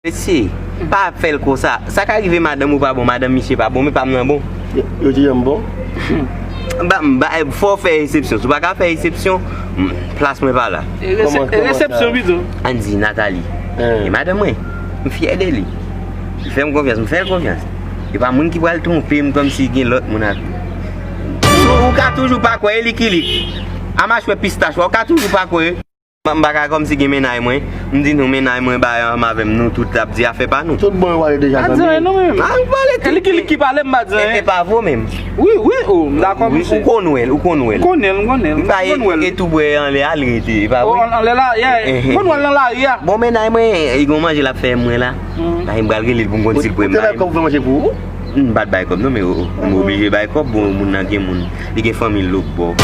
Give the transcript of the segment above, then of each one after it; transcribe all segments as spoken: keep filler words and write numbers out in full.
Mesye, pa fè l konsa. Sa ka rive madanm ou pa bon, madanm misye pa bon, men pa m nan bon. Yo, yo di janm bon. Ba, ba, fò w fè eksepsyon. Si w pa ka fè eksepsyon, m, plas mwen pa la. E resep-, Kòman, e kòman resepsyon sa? Pito. Ann di Nathalie. Hein. E madanm mwen, m fyè de li. Li fè m konfyans, m fè l konfyans. E pa moun ki pral twonpe m kòmsi gen lòt moun ak. Ou, ou ka toujou pa kwè, e li ki li. A machwè pistach, ou ka toujou pa kwè. M pa ka kòmsi gen mennaj mwen. M di nou mennaj mwen bay ansanm avè m, nou tout ap di afè pa nou. Tout bon yo pale deja, zanmi. Pa di anyen non, men. Ah, ou pale tout. E li ki, li ki pale, m pa di anyen. E, e pa vre menm. Wi, wi, o, m dakò, mesye. Ou konn wè l, ou konn wè l. M konnen l, m konnen l. M pa e, e tou bwè anlè a, l rete, e pa vre? O, anlè la, yeah. M konn wè l nan lari a. Bon, mennaj mwen, li gon manje l ap fè mwen la. Ay, m pral rele l pou m konn si l pou m bay. Ou te bay kòb pou fè manje pou ou? M pa t bay kòb non, men o, o, m oblije bay kòb, bon, moun nan gen moun, li gen fanmi l lòtbò. Oh,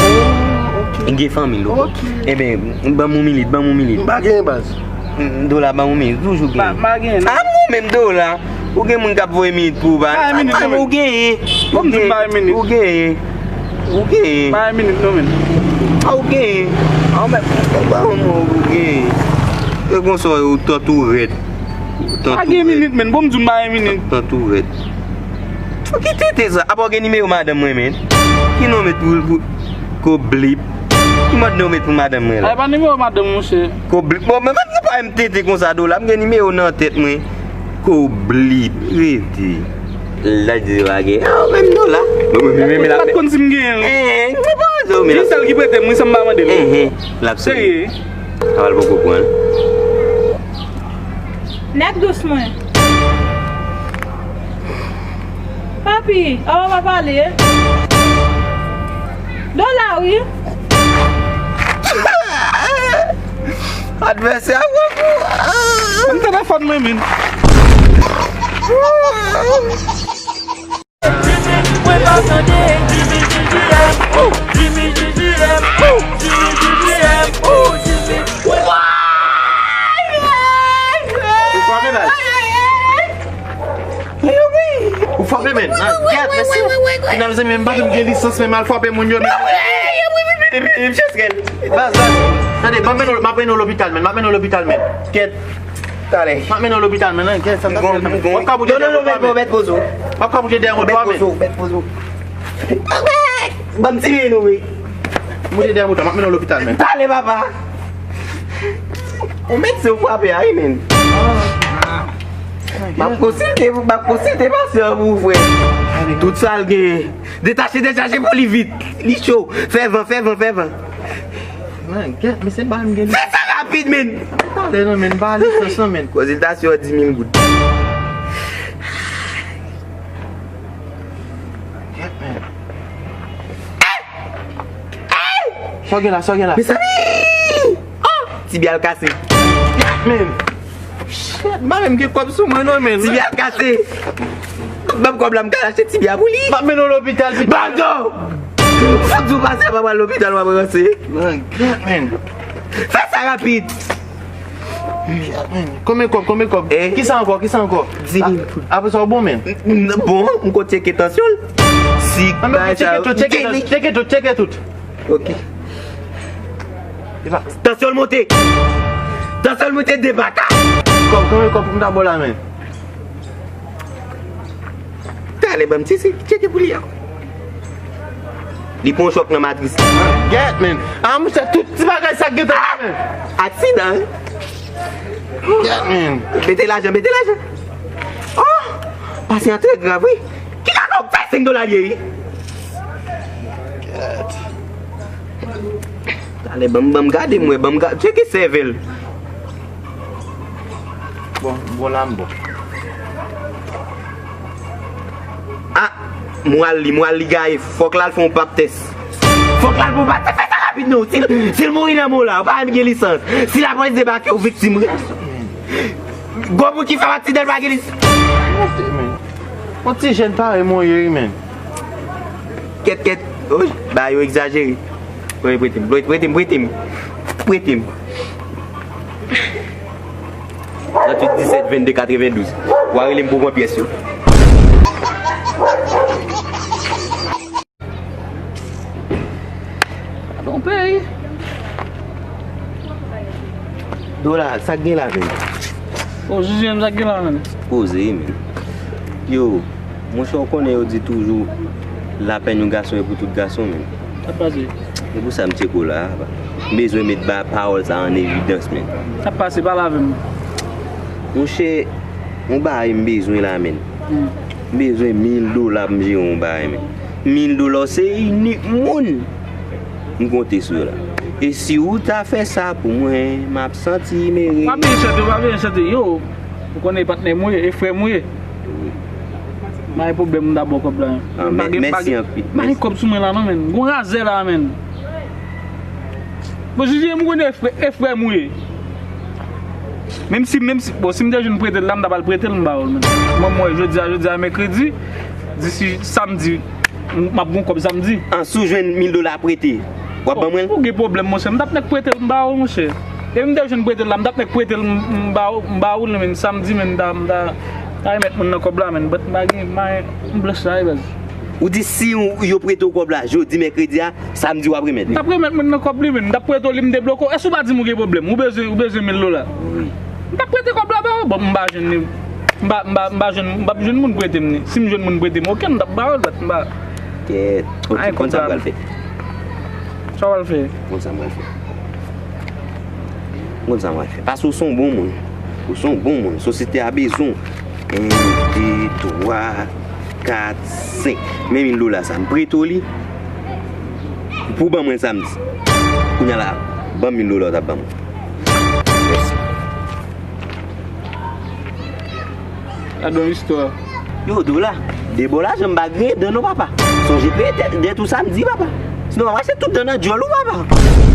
ok. Li gen fanmi l lòtbò. Ok. Enben, ban m yon minit, ban m yon minit. M pa genyen baz. Mm, dola, ban m yon minit, toujou genyen. Pa, pa genyen non. A, bon, menm dola, ou gen moun k ap voye minit pou ou, ba. Bay minit non, men. Ou genyen. Bon, m di bay minit. Ou genyen. Ou genyen. Bay minit non, men. A, ou genyen. A, ou menm, ban m yon, ou genyen. E konsa, ou tòt ou rèd. Pa gen minit, men. Bon, m di w m pa gen minit. Tan tou rèd. Ki tete sa? Apa w gen nimewo madanm mwen, men? Ki non w met pou, pou, Koblip? Ki mòd non w met pou madanm mwen la? Ay, pa nimewo madanm, monchè. Koblip. Bon, men, men, se pa m tete konsa, dola. M gen nimewo nan tèt mwen. Koblip. Rete. La di pa gen. A, menm dola. Bon, men, men, men, men, la, m pa t konn si m genyen l. Eh, eh, m pa konn si w, men. Gen sèl ki prete m, wi, san m pa mande l. Eh, eh. L ap serye. Serye. Apa l poko pran l. Nèg dous mwen. Papi, a papa pale. Dola wi. Advèsè a pran kou. Ban m telefòn mwen, men. Mwen pa tande Jimmy J J M, Jimmy J J M, Jimmy J J M, Jimmy. Ou frape, baz? Ou frape, men? Gèt, mesye. Final, zanmi, m pa menm gen lisans, men m al frape moun yo, men. Baz, baz, tande, m ap mennen w, m ap mennen w lopital, men. M ap mennen w lopital, men. Kèt. Talè. M ap mennen w lopital, men, nan, kè, sa m t ap fè. W ap ka bouje dèyè moto a, men. W ap ka bouje dèyè moto a, men. Ban m tire nou, wi. Moute dèyè moto a, m ap mennen w lopital, men. Talè, papa. Ou mèt se w frape a, wi, men. M ap konsilte, m ap konsilte pasyan pou ou, frè. Tout sa l gen. Detache, detache pou li vit. Li cho. Fè van, fè van, fè van. Men, gèt, mesye, m pa menm gen li. Fè sa rapid, men! Talè non, men, m pa lisans non, men. Konsiltasyon an di mil goud. Gèt, men. Sa w gen la, sa w gen la? Mezanmi! Oh! Tibya l kase. Gèt, men. Shit, m pa menm gen kòb sou mwen non, men. Tibya l kase. Ban m kòb la, m ka achte tibya pou li. M ap mennen w lopital, pitit. Bando! Fòk di w pase pa pral lopital, w ap ranse. Man, gèt, men. Fè sa rapid. Gèt, men. Konbyen kòb, konbyen kòb? Eh? Kisa ankò, kisa ankò? Dis mil goud. Apre sa, w bon, men. Bon, m konn tcheke tansyon l. Sik, bagay sa yo. Tcheke tout, tcheke tout, tcheke tout. Ok. Tansyon l monte. Tansyon l monte de baka. Kòb, konbyen kòb pou m ta ba w la, men? Talè, ban m tcheke, tcheke pou li ankò. Li pran chòk nan matris. Gèt, men. Ah, monchè, tout ti bagay sa gentan, men. Aksidan, wi. Gèt, men. Mete lajan, mete lajan. Oh! Pasyan an trè grav, wi. Ki lajan w fè senk dola l ye, wi? Gèt. Talè, ban m, ban m gade, m wè, ban m gade. Tcheke sèvèl. Bon, bon la m bon. Ah, m wal li, m wal li gaye. Fòk l al fè yon pap tès. Fòk l al fè yon pap tès. Fè sa rapid non. Si l, si l mouri nan men w la, ou pa menm gen lisans. Si lapolis debake, ou viktim wi. Gwo moun ki fè aksidan pa gen lisans. Yon ti jèn parèy mwen ye wi, men. Kèt, kèt. Oy, ba yo egzajere. Prete m, prete m, prete m. Prete m. Tranntuit disèt vennde katrevendouz. W a rele m pou pran pyès yo. Bon peyi. Dola, sa k gen la menm? O, Jiji, men sa k gen la, menm. Poze, men. Yo, monchè, w konnen yo di toujou, lapèn yon gason e pou tout gason, men. Sa pase? E pou sa m tcheke w la, papa. M bezwen met ba pawòl sa an evidans, men. Sa pase, pale avè m. Monchè, yon bagay m bezwen la, men. M bezwen mil dola pou m jere yon bagay, men. Mil dola, se inik moun m konte sou yo la. E si ou ta fè sa pou mwen, m ap santi m ere. Pa bliye chante, pa bliye chante. Yo, ou konnen e patnè m ou ye, e frè m ou ye. M pa gen pwoblèm, m ta ba w kòb la. Ah, m pa gen, m pa gen kòb sou mwen la, non, menn. Gon razè la, menn. Bon, Jiji, m konnen e frè, e frè m ou ye. Menm si, menm si, bon, si m te jwenn prete l la, m ta pral prete l, m ba w l, menn. Mwen, mwen, jodi a, jodi a, mèkredi, disi samdi, m ap gon kòb samdi. An, si w jwenn mil dola prete, w ap ban mwen l? Ou gen pwoblèm, monchè. M t ap nèk prete l, m ba w, monchè. E m te jwenn prete l la, m t ap nèk prete l, m, m ba w, m ba w l, menn, samdi, menn, m ta, m ta, ta remèt moun nan kòb la, menn. But m pa gen, m pa gen, m blanch la, wi, baz. Ou di si yo, yo prete w kòb la, jodi, mèkredi a, samdi w ap remèt li. M t ap remèt moun nan kòb li, menn. M t ap prete w li, m debloke w. Èske w pa di m ou gen pwoblèm? Ou bezwen, ou bezwen mil dola? Wi. M t ap prete kòb la ba w. Bon, m pa jwenn li. M pa, m pa, m pa jwenn, m p ap jwenn moun prete m li. Si m jwenn moun prete m, oke, m t ap ba w l, but m pa. Kèt. Oke, konn sa m pral fè. Sa w pral fè? Konn sa m pral fè. Konn sa m pral fè. Paske w se yon bon moun. Ou se yon bon moun. Sosyete a bezwen w. En, de, twa, kat, senk. Men mil dola sa, m prete w li pou w ban mwen l samdi. Kounye a la, ban m mil dola w t ap ban mwen. Mèsi. Gade yon istwa. Yo, dola. De bò lajan m pa griyen dan non, papa. Sonje peye dèt, dèt ou samdi, papa. Sinon, papa, se tout dan nan djòl ou, papa.